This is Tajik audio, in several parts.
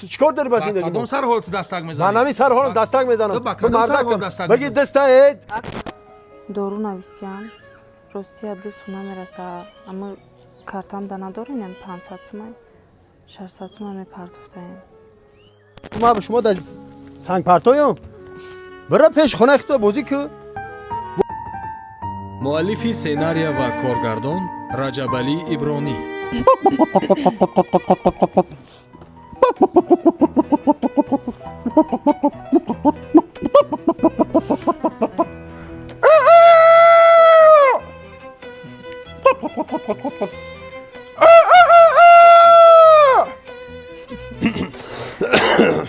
Ту чикор дорӣ ба зиндагӣ? Кадом сар ҳол ту дастак мезанӣ? Ман ҳамин сар ҳолам дастак мезанам. Ту ба кадом сар ҳол дастак Баги мезанӣ? даста э. Дору навистиям, ростия ду сума мераса, аммо картам да надорем, 500 сумай, 600 сума мепартофтаем. Ма ба шумо дар сангпартоём. Бира пеш хонаи худто бозӣ ку. Муаллифи сценария ва коргардон Раҷабалӣ Ибронӣ.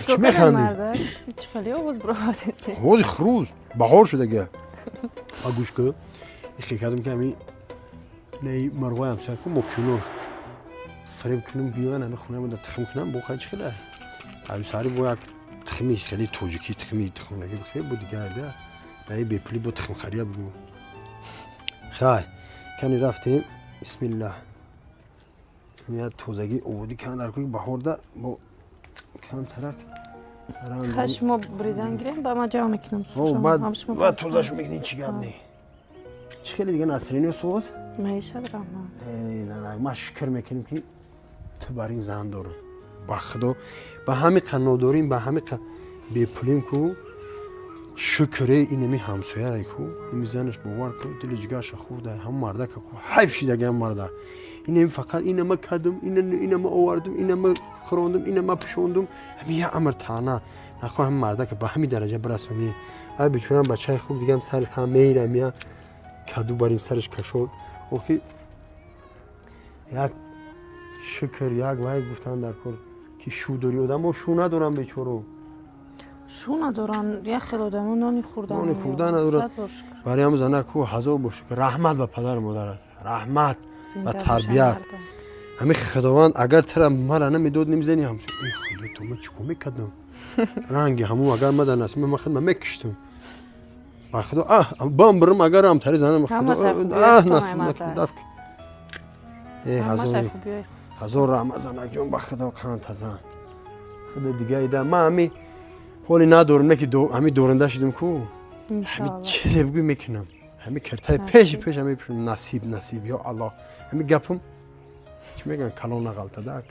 Чӣ механдӣ? Чӣ хеле овоз бировардеси? Овози хурӯз, баҳор шудага. Ба гӯш ку. Ихе кардам ки ҳамин наи марғои ҳамсоя ку мокюнош. Фиреб кунам биёян ҳамин хонаи мо да тухм кунам, бо хай чӣ хеле. Аю сари бо як тухми хеле тоҷикӣ тухми тухмнаги бихе бо дигар да. Наи бепулӣ бо тухмхария бугу. Хай, кани рафтем. Бисмиллаҳ. Ҳамин як тозагӣ ободӣ кан дар кӯи баҳорда бо камтарак Хай, шумо бридан гирем, ба ман ҷавоб мекунам. О, баъд баъд тозашу мекунӣ, чӣ гап не. Чӣ хеле дига настроение соз? Меишад, раҳмат. Эй, занак, ман шукр мекунем ки ту бар ин зан дорам. Ба худо, ба ҳами қа нодорим, ба ҳами қа бепулим ку, шукре инами ҳамсояре ку, ими занаш бовар ку, дили ҷигарша хӯрда, ҳам мардака ку, ҳайф шидаги ҳам марда. Инами фақат инама кардам, инама овардум, инама хӯрондум, инама пӯшондум, ҳами як амр таъна. Нахоҳ ҳам мардака ба ҳами дараҷа бирасонӣ. Ай бечорам бачаи хуб дигам сари хам меирам, я каду бар ин сараш кашод. Охи як шукр, як вай гуфтан дар кор ки шу дорӣ, одамо шу надорам бечоро. Шу надоран, як хел одамо нони хӯрдан. Нони хӯрдан надоранд. Барои ҳам занак ку ҳазор бор шукр. Раҳмат ба падару модарат, раҳмат ба тарбият. Ҳамин худованд агар тара мара намедод, намизани ҳамсо. Эй худо, ту ман чикор мекардам? Ранги ҳамун агар мада насиб ман худ ман мекиштам. Ба худо, аҳ, бам бирам агар ҳам тари занам худо, Ҳамаша хубиёи аҳ, худо насиб мемарда. накард, даф ки. Э, ҳазор ҳазор раҳмат занакҷон, ба худо қанд зан. Худо дига ида ман ҳами ҳоли надорам, не ки ҳами доранда шидам ку. Ҳами чизе бигӯй мекунам. Ҳами киртаи пеши пеш ҳами пешам насиб, насиб, ё Аллоҳ. Ҳами гапам чӣ мегӯянд, калон нағалтадак.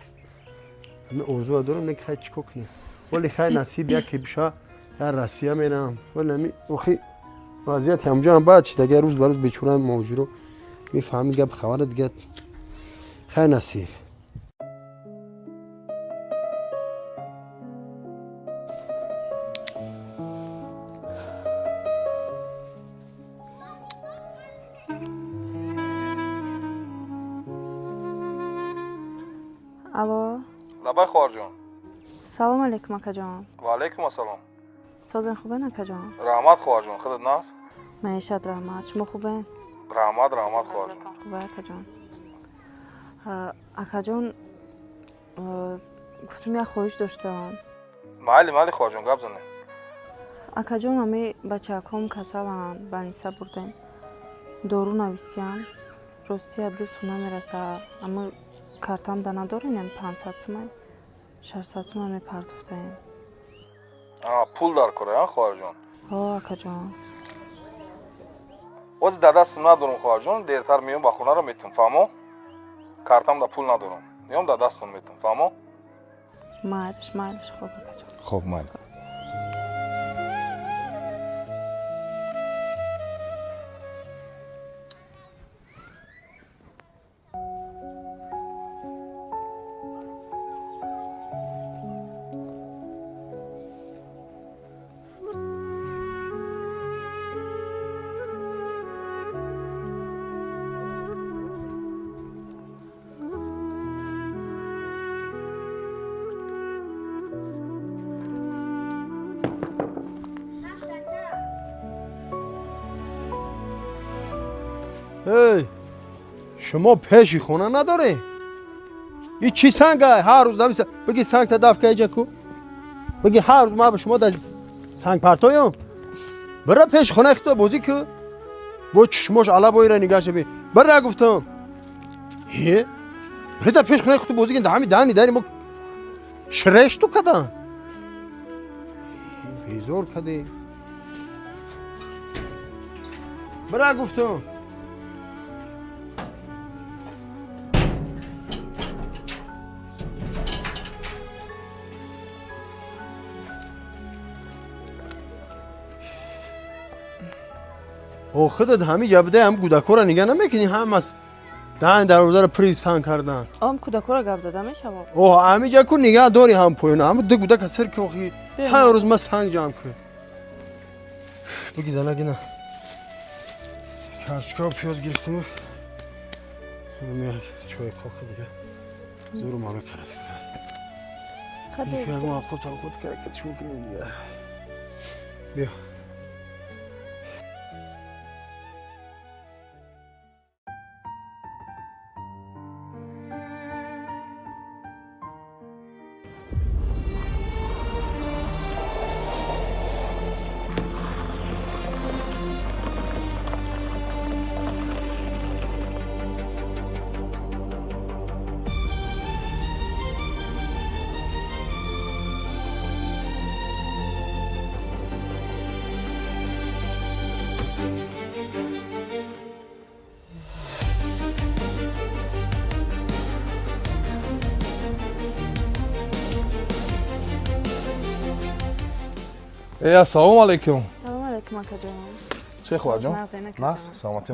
Ҳами орзуа дорам, не ки хай чикор кунем. Вале хай насиб яке биша, я Россия мерам. Вале ҳами охи вазъияти ҳамҷо ҳам бад шид, агар рӯз ба рӯз бечора муҳоҷиро мефаҳми гап хабара дига хай насиб. Алло. Лабай, хоҳарҷон. Салом алейкум, акаҷон. Ва алайкум ассалом. Созен хубен, акаҷон? Раҳмат, хоҳарҷон, худат наст? Маишат, раҳмат, шумо хубен? Раҳмат, раҳмат, хоҳарҷон. Хубе, акаҷон. Акаҷон, гуфтум як хоҳиш доштам. Майли, майли, хоҳарҷон, гап занем. Акаҷон, ами бачаакҳом касаланд, больница бурдем, дору навистиям, ростия ду сума мераса, аммо картам да надорем, 500 сумай, 600 сума мепартофтаем. А, пул дар кора, а, хоҳарҷон? Ҳо, акаҷон. Ози дар дастам надорам, хоҳарҷон, дертар меём ба хонаро метум, фаҳмо? Картам да пул надорам. Меём дар дастон метум, фаҳмо? Майлиш, майлиш, хуб, акаҷон. Хоб, майли. Эй, шумо пеши хона надоред? И чӣ санга? Ҳар рӯз ҳами бигӣ сангта даф ка иҷа ку. Бигӣ ҳар рӯз ман ба шумо дар сангпартоём. Бира пеши хонаи худто бозӣ ку. Бо чишмош ала боира нигаша би. Бира гуфтам. Ҳе? Бира дар пеши хонаи худто бозӣ кун, дар ҳами дани дари мо. Шрешту кадан, безор кадӣ. Бира, гуфтум. О, худат ҳами ҷабда ҳам кӯдакҳоро нигаҳ намекунӣ, ҳамас даҳани дарвозаро пури санг кардан. Ом кӯдакҳоро гап зада мешавад. О, ҳамиҷа ку нигаҳ дори, ҳам поёна ҳама ду кӯдака сир ки охи ҳар рӯз ма санг ҷамъ кун. Буги, занагина, картошка, пиёз гирифтим, чой қоқи дига зуру мана карасида. Худ худ чӣ кунем дига, биё. Э, ассалому алайкум. Салом алайкум, акаҷон. Чӣ, хоҳарҷон? Нағз? Саломатӣ?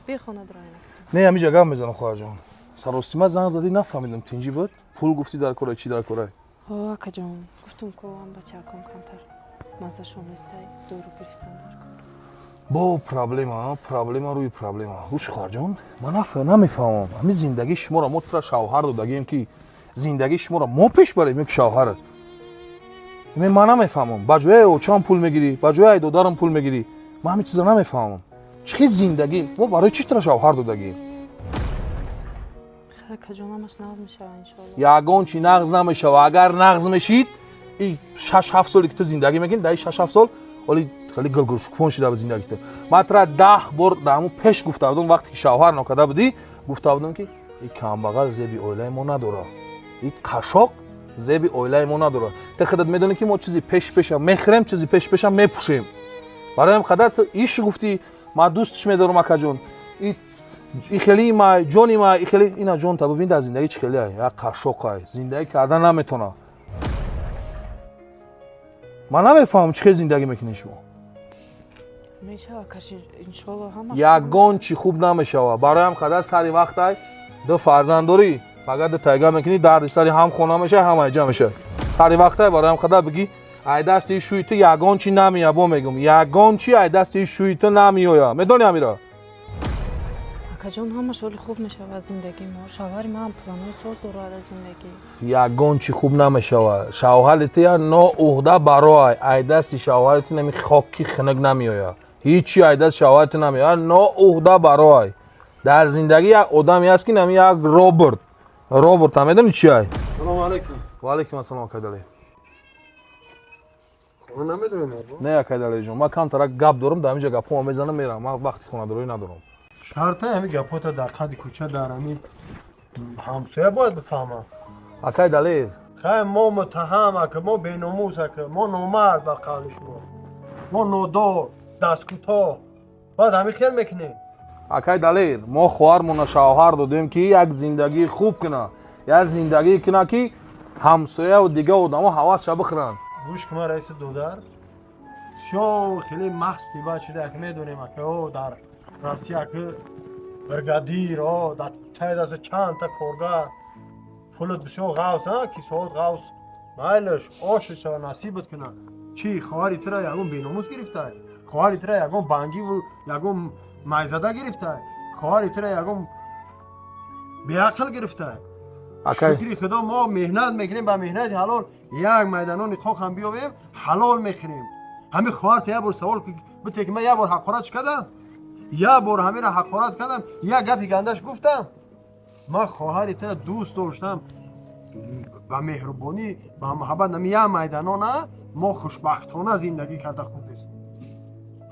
Бихона дурайна. Не, ҳамиҷа гап мезанам, хоҳарҷон. Саростима занг задӣ, нафаҳмидам, тинҷӣ буд? Пул гуфтӣ, дар кора чӣ дар кора? О, акаҷон, гуфтум ко ам бачаакон камтар маззашон нестай, дору гирифтан дар кор. Бо проблема, проблема рӯи проблема. Гӯш, хоҳарҷон, ман намефаҳмам, ҳамин зиндагии шуморо мо тура шавҳар додагием, ки зиндагии шуморо мо пеш барем ё ки шавҳарат? Ман намефаҳмам, ба ҷои очам пул мегирӣ, ба ҷои ай додарам пул мегирӣ. Ман ҳамин чиза намефаҳмам. Чӣ хел зиндагӣ? Мо барои чӣ тура шавҳар додагием? Акаҷон, ҳамаш нағз мешава, иншоалло. Ягон чи нағз намешава. Агар нағз мешид, и 6-7 соле ки ту зиндагӣ мекунӣ, дар 6-7 сол оли хеле гулгулшукуфон шуда ба зиндагӣ ту. Ман тура 10 бор дар ҳамун пеш гуфта будам, вақте ки шавҳар нокарда будӣ, гуфта будам, ки и камбағал зеби оилаи мо надорад, и қашоқ зеби оилаи мо надорад. Ту худат медонӣ, ки мо чизи пеш пеша мехӯрем, чизи пеш пеша мепӯшем. Барои ҳам қадар ту иш гуфтӣ, ман дӯстш медорам, акаҷон, и хели май ҷони май, и хели ина ҷон та бибин, дар зиндагӣ чӣ хели ай, як қашоқ ай, зиндагӣ кардан наметона. Ман намефаҳмам, чӣ хел зиндагӣ мекунед шумо. Мешава, акаши, иншоалло, ҳамаш. Ягон чӣ хуб намешава. Барои ҳам қадар сари вақт ай, ду фарзанд дорӣ, фақат ду тайга мекунӣ, дарди сари ҳам хона мешава, ҳам айҷа мешава. Сари вақт ай, барои ҳам қадар бигӣ, ай дасти шӯи ту ягон чӣ намея. Бо мегум, ягон чӣ ай дасти шӯи ту намеоя. Медонӣ ҳамира? Акаҷон, ҳамаш оли хуб мешава зиндагии мо. Шавҳари ман планҳои соз дорад аз зиндагӣ. Ягон чӣ хуб намешава. Шавҳари ту я ноуҳда бароай, ай дасти шавҳари ту нами хоки хунук намеоя, ҳичи ай даст шавҳари ту намеоя, ноуҳда бароай. Дар зиндагӣ як одаме ҳаст, ки нами як роберт, роберт ҳам медонӣ чи ай? Салому алайкум. Ва алайкум ассалом, акайдалӣ. Хона намедонем? Не, акайдалиҷон, ман камтарак гап дорам, дар ҳаминҷа гапҳома мезанам, мерам. Ман вақти хонадорӣ надорам. Шарта ҳами гапҳота дар қади кӯча, дар ҳами ҳамсоя бояд бифаҳмам. Акай Далер. Хай, мо муттаҳам, ака, мо беномус, ака, мо номард, ба қавли шумо мо нодор, дасткӯтоҳ. Бояд ҳамин хел мекунем. Акай Далер, мо хоҳармона шавҳар додем, ки як зиндагии хуб куна, як зиндагӣ куна, ки ҳамсояву дигар одамо ҳавасша бихӯранд. Гӯш кума, раиси додар, бисёр хеле масти бад шуда, як медонем, ака, о, дар Россия, ака, бригадир, о, дар таи даста чандта коргар, пулат бисёр ғавс, а кисоат ғавс. Майлаш, оши шава, насибат куна. Чӣ, хоҳари тура ягон беномус гирифтай? Хоҳари тура ягон бангиву ягон майзада гирифтай? Хоҳари тура ягон беақл гирифтай? Акай. Шукри худо, мо меҳнат мекунем, ба меҳнати ҳалол як майданони хок ҳам биёвем, ҳалол мехӯрем. Ҳамин хоҳарта як бор савол бите, ки ман як бор ҳақорат чӣ кардам? Як бор ҳамира ҳақорат кардам? Як гапи гандаш гуфтам? Ман хоҳари тура дӯст доштам, ба меҳрубонӣ, ба муҳаббат. Нами як майданона мо хушбахтона зиндагӣ карда хӯрдестем.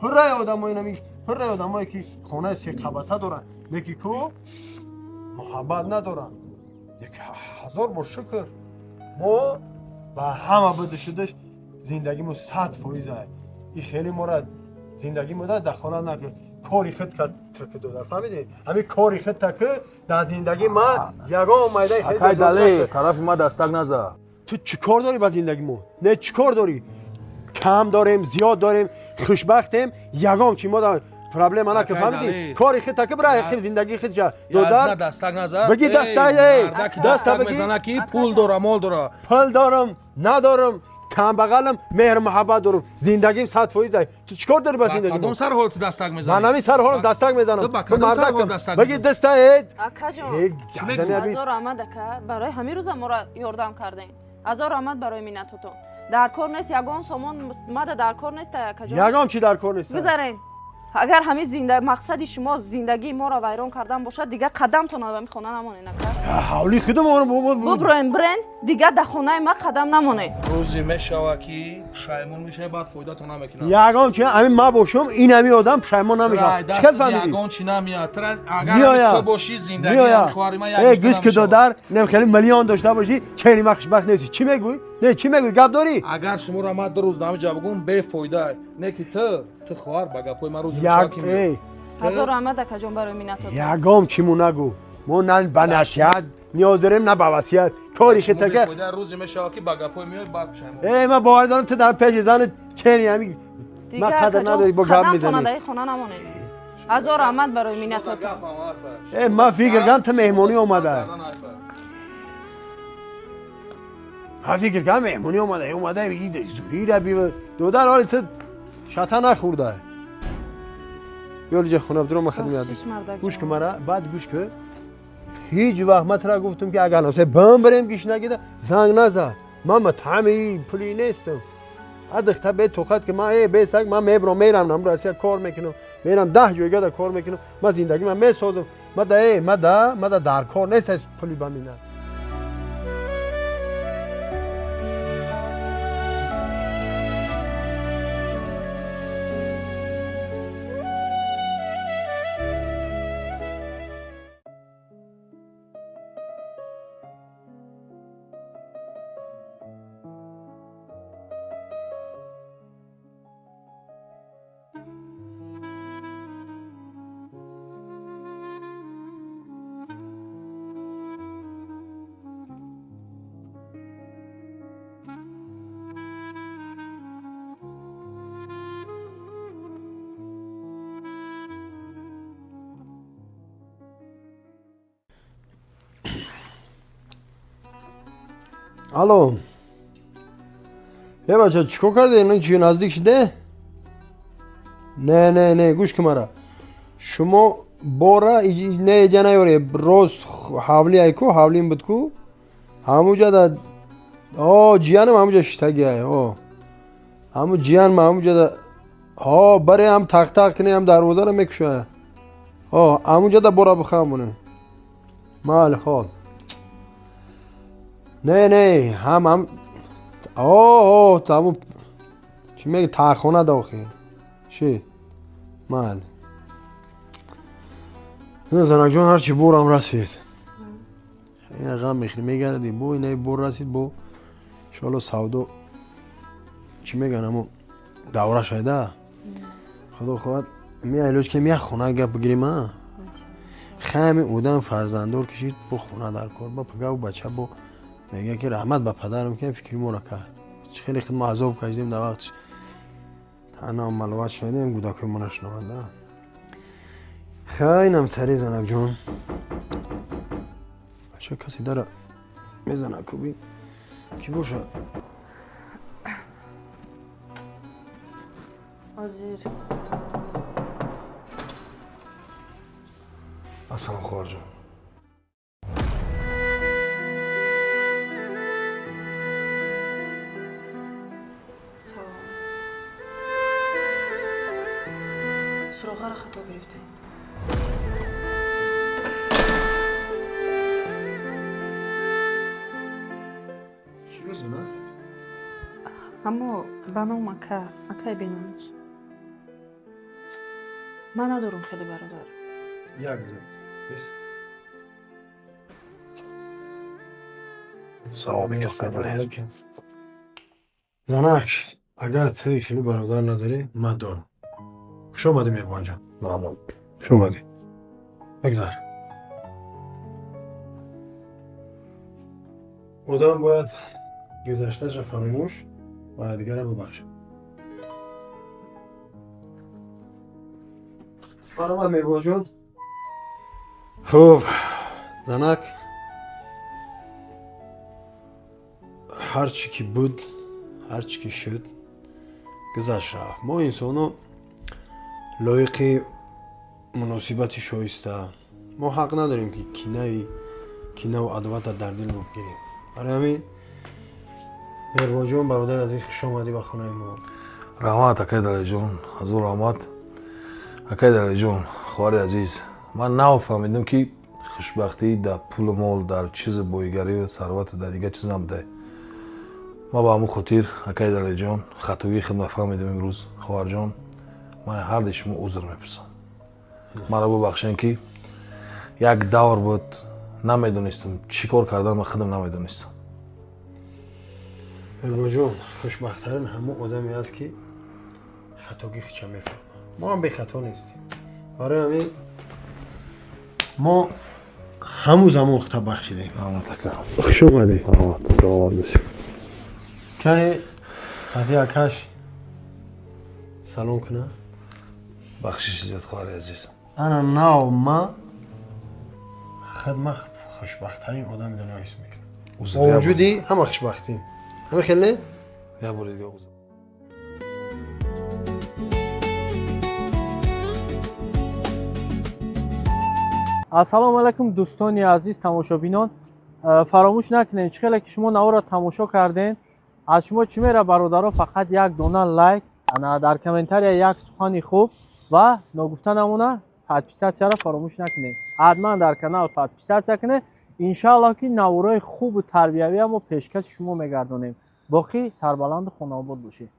Пурраи одамои нами, пурраи одамое ки хонаи секабата доранд, леки ку муҳаббат надоранд. Леки ҳазор бор шукр, Мо ба ҳама бидушудаш зиндагимо 100% ай. И хеле мора зиндагӣ мода дахолат накун. Кори худ ка тк додар, фаҳмидӣ? Ҳамин кори худ так дар зиндагӣ ма ягон майдаи хеле Акай Далер, тарафи ма дастак наза. Ту чӣ кор дорӣ ба зиндагӣ мо? Не, чӣ кор дорӣ? Кам дорем, зиёд дорем, хушбахтем, ягон чи мо проблема нака, фаҳмидӣ? Кори худ так бира, хиб зиндагии худ ша. Додар дастак наза. Бигӣ дастак, эй, даста мезана ки пул дора, мол дора. Пул дорам, надорам, камбағалам, меҳру муҳаббат дорам, зиндагим 100% ай. Ту чӣ кор дорӣ ба зиндагӣ? Кадом сар ҳол ту дастак мезанӣ? Ман ҳамин сар ҳолам дастак мезанам. Ту ба кадом сар ҳол дастак? Бигӣ даста, эй. Акаҷон, ҳазор раҳмат ака, барои ҳамин рӯза моро ёрдам кардем. Ҳазор раҳмат барои миннатотон. Дар кор нест ягон сомон мада, дар кор нест акаҷон. Ягон чи дар кор нест. Гузарен. Агар ҳамин мақсади шумо зиндагии моро вайрон кардан бошад, дигар қадамтон ба ин хона намонед ака. Ҳавли худам буброем, бирен, дигар дар хонаи ма қадам намонед. Рӯзе мешава ки пушаймон мешавӣ, баъд фоидатон намекунад. Ягон чи ҳамин ма бошум, ин ҳамин одам пушаймон намешавад. Чӣ кад фаҳмидӣ? Ягон чи намеяд. Агар ту бошӣ, зиндагии хоҳари ман як гӯш ки додар, нем хеле миллион дошта бошӣ, чени ма хушбахт нестӣ. Чӣ мегӯӣ? Не, чӣ мегӯӣ? Гап дорӣ? Агар шуморо ман ду рӯз намиҷа бигӯм, бефоида. Не ки ту хоҳар ба гапҳои ман рӯзе мешава ки меояд. Ҳазор раҳмат акаҷон барои миннатотон. Ягон чиму нагӯ. Мо на ба насиҳат ниёз дорем, на ба васият. Кори хитака рӯзе мешава ки ба гапҳои меояд, баъд пушаймон. Э, ман бовар дорам, ту дар пеши зани чени ҳамин ма қадр надорӣ, бо гап мезанӣ. Дар хона намонед. Ҳазор раҳмат барои миннатотон. Э, ман фикр кардам ту меҳмонӣ омада. Ман фикр кардам меҳмонӣ омада, омада зурира бива. Додар, ҳоли ту шата нахӯрда. Биёр ҷа хона бидурам, ман хидмат. Гӯш ки мара, баъд гӯш ки. Ҳеҷ вақт ман тура гуфтам ки агар носе бам барем гишнагида занг назад. Ман матами пули нестам. Адихта бе тоқат ки ман э бесак ман мебрам, мерам нам Россия кор мекунам, мерам 10 ҷойгоҳ кор мекунам, ман зиндагӣ ман месозам. Ман да э ман да ман да дар кор нест пули ба мина. Алло. Э бача, чӣ кор кардӣ? Ин чӣ наздик шиде? Не, не, не, гӯш ки мара. Шумо бора не иҷа наёре, рост ҳавли ай ку, ҳавлим буд ку. Ҳамуҷа да о ҷиянам ҳамуҷа шитаги ай, о. Ҳаму ҷиян ма ҳамуҷа да о баре ҳам тақ-тақ кне, ҳам дарвозаро мекушоя. О, ҳамуҷа да бора бихамоне. Майли, хоб. Не, не, ҳам ҳам о, тамом чӣ меги тахона дохи. Ши. Майли. Не, занакҷон, ҳарчи борам расид. Ина ғам мехӯри, мегардӣ, бо инаи бор расид, бо иншоалло савдо чӣ меган, амо давра шайда. Худо хоҳад меайлоҷ ки як хона гап бигирем, а? Хами одам фарзанддор кишид, бо хона дар кор, бо пагаву бача бо мегӯяд ки раҳмат ба падарам ки фикри моро кард. Хеле худ мо азоб кашидем дар вақтш. Тана маловат шунидем, гӯдакҳои мо нашунаванд. Хайнам тари занакҷон. Бача касе дара мезана куби ки боша? Ҳозир. Ассалом, хоҳарҷон. Салом. Суроғаро хато гирифтем. Чӣ мезана? Аммо ба ном ака, акаи беномус. Ман надорам хеле бародар. Як бизан. Бес. Салом алейкум. Занак, агар ту хеле бародар надорӣ, ман дорам. Хуш омадӣ, Меҳрбонҷон. Раҳмат. Хуш омадӣ. Бигзар. Одам бояд гузашташа фаромӯш ва дигара бубахшад. Баромад, Меҳрбонҷон. Хуб, занак, ҳар чӣ ки буд, ҳар чӣ ки шуд, гузашт, рафт. Мо инсоно лоиқи муносибати шоиста. Мо ҳақ надорем, ки кинаи кинаву адовата дар дил бигирем. Барои ҳамин, Меҳрбонҷон, бародари азиз, хуш омадӣ ба хонаи мо. Раҳмат, акай Далерҷон, ҳазор раҳмат. Акай Далерҷон, хоҳари азиз, ман нафаҳмидам, ки хушбахтӣ дар пулу мол, дар чизи боигарию сарвату дар дигар чиз набуда. Ман ба ҳамун хотир, акай Далерҷон, хатогии худро фаҳмидам имрӯз. Хоҳарҷон, ман ҳарди шумо узр мепурсам. Маро бубахшем, ки як давр буд, намедонистам чӣ кор кардан, ман худам намедонистам. Меҳрбонҷон, хушбахттарин ҳамон одаме аст, ки хатогӣ худша мефаҳмад. Мо ҳам бехато нестем. Барои ҳамин мо ҳамун замон худта бахшидем. Раҳмат, ака. Хуш омадӣ. Раҳмат, саломат бошед. Кане тати акаш салом куна. Бахшиш зиёд, хоҳари азиз. Ана нав ма худма хушбахттарин одами дунё ҳис мекунам. Узр. Бо вуҷуди ҳама хушбахтем, ҳама хел не? Як бори дига узр. Ассалому алайкум, дӯстони азиз, тамошобинон. Фаромӯш накунед, чӣ хеле ки шумо наворро тамошо кардем, аз шумо чӣ мера, бародаро? Фақат як дона лайк, ана дар комментария як сухани хуб ва ногуфта намона, подписаться ро фаромӯш накунед. Ҳатман дар канал подписаться кунед. Иншааллоҳ, ки наворои хубу тарбиявия мо пешкаши шумо мегардонем. Боқӣ сарбаланду хонаобод бошед.